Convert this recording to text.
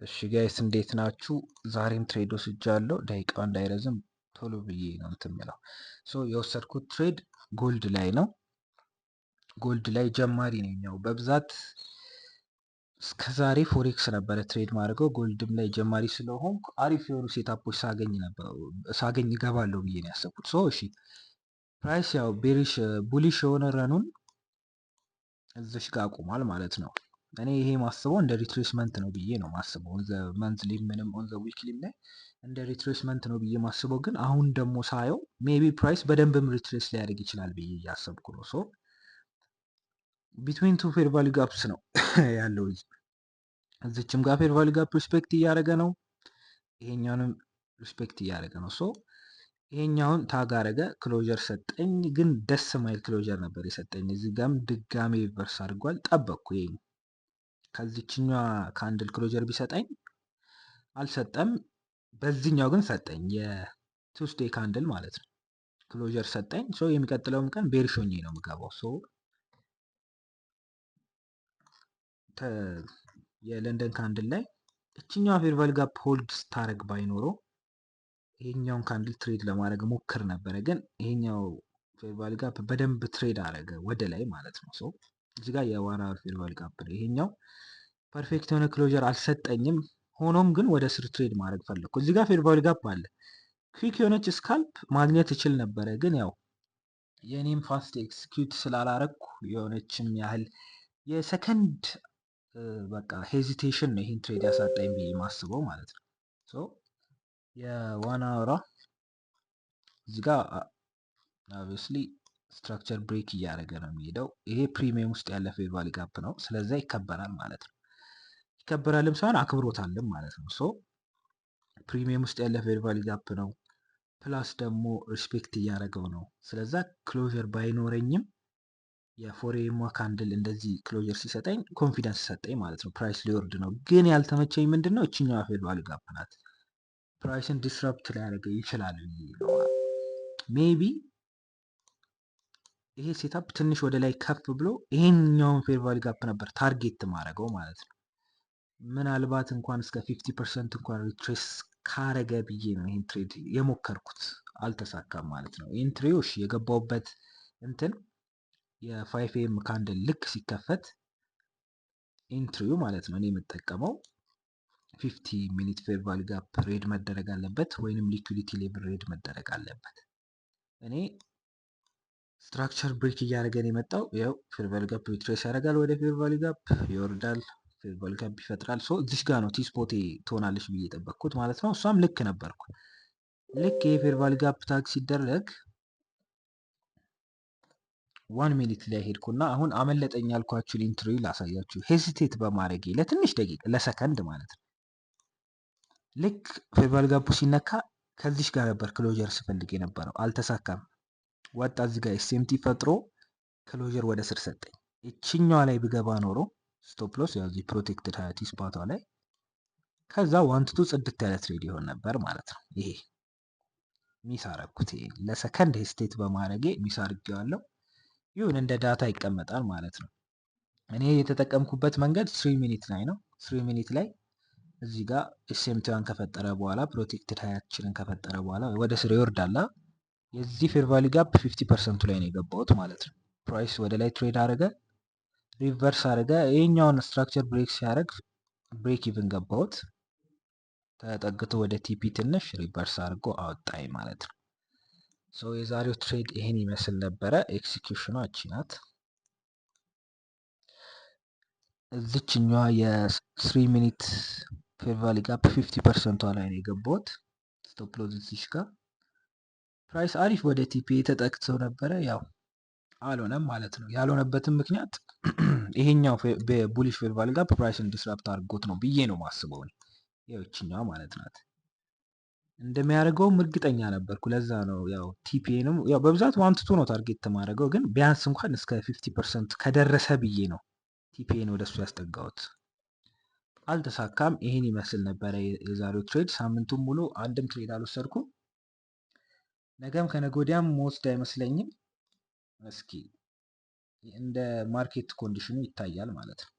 እሺ guys፣ እንዴት ናችሁ? ዛሬም trade ወስጃለሁ። ደቂቃው እንዳይረዝም ቶሎ ብዬ ነው እንትን የምለው። So የወሰድኩት trade gold ላይ ነው። Gold ላይ ጀማሪ ነኝ። ያው በብዛት እስከዛሬ forex ነበረ trade ማድረገው። Gold ም ላይ ጀማሪ ስለሆንኩ አሪፍ የሆኑ setup ኦች ሳገኝ ነበር ሳገኝ እገባለሁ ብዬ ነው ያሰብኩት። So እሺ፣ price ያው bearish bullish የሆነ run ኡን እዚሽ ጋር አቁሟል ማለት ነው። እኔ ይሄ ማስበው እንደ retracement ነው ብዬ ነው ማስበው። On the monthly ምንም on the weekly ም ላይ እንደ retracement ነው ብዬ ማስበው። ግን አሁን ደግሞ ሳየው maybe price በደንብም retrace ሊያደርግ ይችላል ብዬ እያሰብኩ ነው። So between two fair value gaps ነው ያለው። እዚችም ጋር fair value gap respect እያደረገ ነው፣ ይሄኛውንም respect እያደረገ ነው። So ይሄኛውን tag አረገ፣ closure ሰጠኝ። ግን ደስ ማይል closure ነበር የሰጠኝ። እዚህ ጋም ድጋሜ reverse አድርጓል። ጠበቅኩ። ይሄ ከዚችኛዋ candle closure ቢሰጠኝ አልሰጠም። በዚህኛው ግን ሰጠኝ። የ Tuesday candle ማለት ነው። Closure ሰጠኝ። So የሚቀጥለውም ቀን bearish ሆኜ ነው የምገባው። So የለንደን candle ላይ እችኛዋ fair value gap hold ስታረግ ባይኖረው ይሄኛውን candle trade ለማድረግ ሞክር ነበረ። ግን ይሄኛው fair value gap በደንብ trade አረገ ወደ ላይ ማለት ነው። So እዚህ ጋር የ 1 hour fair value gap ነው። ይሄኛው perfect የሆነ closure አልሰጠኝም። ሆኖም ግን ወደ ስር trade ማድረግ ፈለግኩ። እዚህ ጋር fair value gap አለ። Quick የሆነች scalp ማግኘት እችል ነበረ። ግን ያው የእኔም fast execute ስላላረግኩ የሆነችም ያህል የሰከንድ በቃ hesitation ነው ይህን trade ያሳጣኝ ብዬ ማስበው ማለት ነው። So የ 1 hour ኣ እዚህ ጋር obviously structure break እያደረገ ነው የሚሄደው። ይሄ premium ውስጥ ያለ fair value gap ነው። ስለዛ ይከበራል ማለት ነው። ይከበራልም ሳይሆን አክብሮታልም ማለት ነው። So premium ውስጥ ያለ fair value gap ነው። Plus ደግሞ respect እያደረገው ነው። ስለዛ closure ባይኖረኝም የ 4 AM candle እንደዚህ closure ሲሰጠኝ confidence ሰጠኝ ማለት ነው። Price ሊወርድ ነው። ግን ያልተመቸኝ ምንድን ነው? እችኛዋ fair value gap ናት። Price ን disrupt ሊያደርገው ይችላል ብዬ ነው። Maybe ይሄ setup ትንሽ ወደ ላይ ከፍ ብሎ ይሄኛውን fair value gap ነበር target ማድረገው ማለት ነው። ምናልባት እንኳን እስከ 50% እንኳን retrace ካረገ ብዬ ነው ይህን trade የሞከርኩት። አልተሳካም ማለት ነው። Entry ው እሺ የገባውበት እንትን የ 5 AM candle ልክ ሲከፈት entry ው ማለት ነው። እኔ የምጠቀመው 50 minute fair value gap raid መደረግ አለበት ወይንም liquidity level raid መደረግ አለበት። እኔ structure break እያደረገን የመጣው ያው fair value gap retrace ያደርጋል፣ ወደ fair value gap ይወርዳል፣ fair value gap ይፈጥራል። So እዚሽ ጋር ነው ቲ spot ኤ ትሆናለች ብዬ የጠበቅኩት ማለት ነው። እሷም ልክ ነበርኩ። ልክ ይሄ fair value gap tag ሲደረግ 1 minute ላይ ሄድኩና አሁን አመለጠኝ ያልኳችሁን entry ላሳያችሁ። Hesitate በማድረጌ ለትንሽ ደቂቃ፣ ለሰከንድ ማለት ነው። ልክ fair value gap ኡ ሲነካ ከዚሽ ጋር ነበር closure ስፈልግ የነበረው፣ አልተሳካም። ወጣ፣ እዚህ ጋር SMT ፈጥሮ closure ወደ ስር ሰጠኝ። እችኛዋ ላይ ብገባ ኖሮ stop loss ያው እዚህ protected high ቲ spot ኧ ላይ ከዛ one to two ጽድት ያለ trade ይሆን ነበር ማለት ነው። ይሄ miss አረግኩት። ይሄ ለሰከንድ hesitate በማድረጌ miss አድርጌዋለሁ። ይሁን፣ እንደ data ይቀመጣል ማለት ነው። እኔ የተጠቀምኩበት መንገድ 3 minute ላይ ነው። 3 minute ላይ እዚህ ጋር SMT ዋን ከፈጠረ በኋላ፣ protected high ኣችንን ከፈጠረ በኋላ ወደ ስር ይወርዳላ። የዚህ fair value gap 50% ኡ ላይ ነው የገባሁት ማለት ነው። Price ወደ ላይ trade አደረገ፣ reverse አደረገ። ይሄኛውን structure break ሲያደርግ break even ገባሁት። ተጠግቶ ወደ TP ትንሽ reverse አድርጎ አወጣኝ ማለት ነው። So የዛሬው trade ይሄን ይመስል ነበረ። Execution ኗ እቺ ናት። እዚችኛዋ የ 3 minute fair value gap 50% ኧ ላይ ነው የገባሁት። Stop loss እዚች ጋር። Price አሪፍ ወደ TP ተጠግተው ነበረ። ያው አልሆነም ማለት ነው። ያልሆነበትም ምክንያት ይሄኛው bullish fair value gap price ን disrupt አድርጎት ነው ብዬ ነው ማስበው። ያው ይችኛዋ ማለት ናት። እንደሚያደርገውም እርግጠኛ ነበርኩ። ለዛ ነው ያው TP ንም ያው በብዛት one to two ነው target ማድረገው፣ ግን ቢያንስ እንኳን እስከ 50% ከደረሰ ብዬ ነው TP ን ወደሱ ያስጠጋሁት። አልተሳካም። ይሄን ይመስል ነበረ የዛሬው trade። ሳምንቱን ሙሉ አንድም trade አልወሰድኩም። ነገም ከነገ ወዲያም መወስድ አይመስለኝም። እስኪ እንደ market condition ኑ ይታያል ማለት ነው።